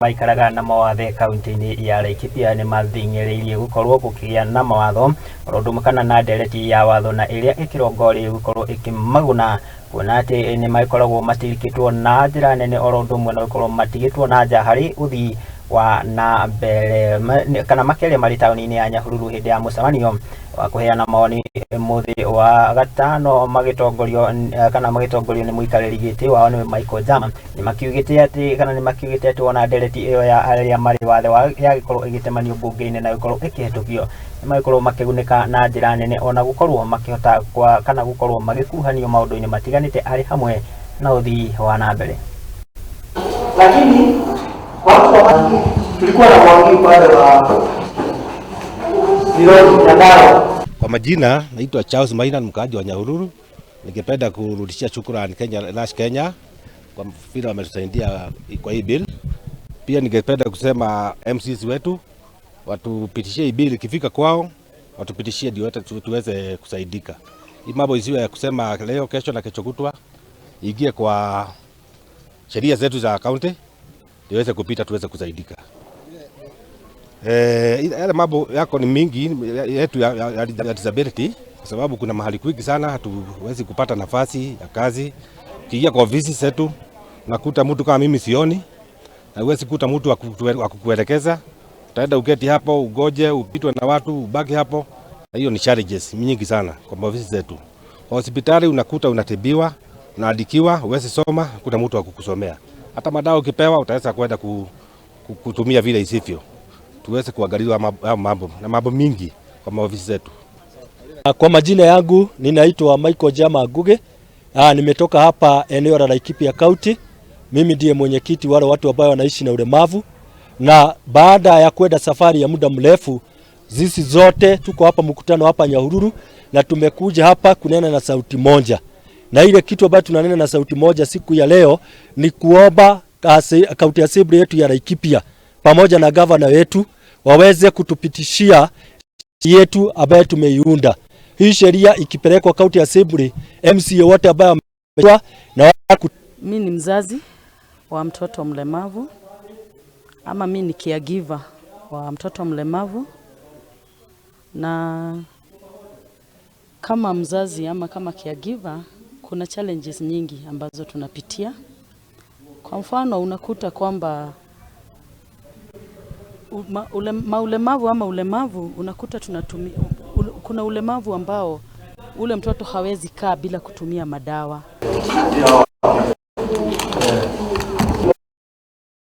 Maikaraga na mawathe kaunti-inĩ ya Laikipia nĩ mathing'ĩrĩirie gũkorwo gũkĩgĩa na mawatho oro ũndũ ũmwe kana na ndereti ya watho na ĩrĩa ĩkĩrongoreirio gũkorwo ĩkĩmaguna, kuona atĩ nĩ magĩkoragwo matirikĩtwo na njĩra nene oro ũndũ ũmwe na gũkorwo matigĩtwo na nja harĩ ũthii wa na mbere. Kana makĩria marĩ taũni-inĩ ya Nyahururu hĩndĩ ya mũcemanio wa kũheana mawoni mũthĩ wa gatano, magĩtongorio kana magĩtongorio nĩ mũikarĩri gĩtĩ wao nĩwe Michael Jama, nĩ makiugĩte atĩ kana nĩ makiugĩte atĩ wona ndereti ĩyo ya arĩa marĩ wathe wa yagĩkorwo ĩgĩtemanio mbunge-inĩ na gũkorwo ĩkĩhetũkio, nĩ magĩkorwo makĩgunĩka na njĩra nene ona gũkorwo makĩhota kwa kana gũkorwo magĩkuruhanio maũndũ-inĩ matiganĩte arĩ hamwe na ũthii wa na mbere. Lakini watu wa tulikuwa na Mwangi upande wa Nairobi Nyandarua. Kwa majina naitwa Charles Maina, mkaaji wa Nyahururu. Ningependa kurudishia shukrani Kenya Nash Kenya kwa vile wametusaidia kwa hii bill. Pia ningependa kusema MCs wetu watupitishie hii bill, ikifika kwao watupitishie ndio tuweze kusaidika. Hii mambo isiwe ya kusema leo, kesho na kesho kutwa, ingie kwa sheria zetu za county iweze kupita tuweze kusaidika. Yale mambo yako ni mingi yetu ya disability, kwa sababu kuna mahali kwingi sana hatuwezi kupata nafasi ya kazi. Ukiingia kwa ofisi zetu nakuta mtu kama mimi sioni, na huwezi kuta mtu wa kukuelekeza. Utaenda uketi hapo ugoje upitwe na watu ubaki hapo. Na hiyo ni challenges nyingi sana kwa ofisi zetu. Kwa hospitali unakuta unatibiwa, unaandikiwa, huwezi soma, kuna mtu wa kukusomea. Hata madawa ukipewa utaweza kwenda kutumia vile isivyo. Tuweze kuangaliwa mambo na mambo mingi kwa maofisi zetu. Kwa majina yangu ninaitwa Michael Jama Ngugi. Nimetoka hapa eneo la Laikipia County. Mimi ndiye mwenyekiti wale watu ambao wanaishi na ulemavu, na baada ya kwenda safari ya muda mrefu, sisi zote tuko hapa mkutano hapa Nyahururu, na tumekuja hapa kunena na sauti moja. Na ile kitu ambayo tunanena na sauti moja siku ya leo ni kuomba County Assembly yetu ya Laikipia pamoja na gavana wetu waweze kutupitishia yetu ambayo tumeiunda. Hii sheria ikipelekwa County Assembly, MCA wote ambao wamekuwa na Mimi ni mzazi wa mtoto mlemavu, ama mimi ni caregiver wa mtoto mlemavu, na kama mzazi ama kama caregiver kuna challenges nyingi ambazo tunapitia. Kwa mfano, unakuta kwamba maulemavu ama ulemavu, unakuta kuna ulemavu ambao ule mtoto hawezi kaa bila kutumia madawa. Ndio.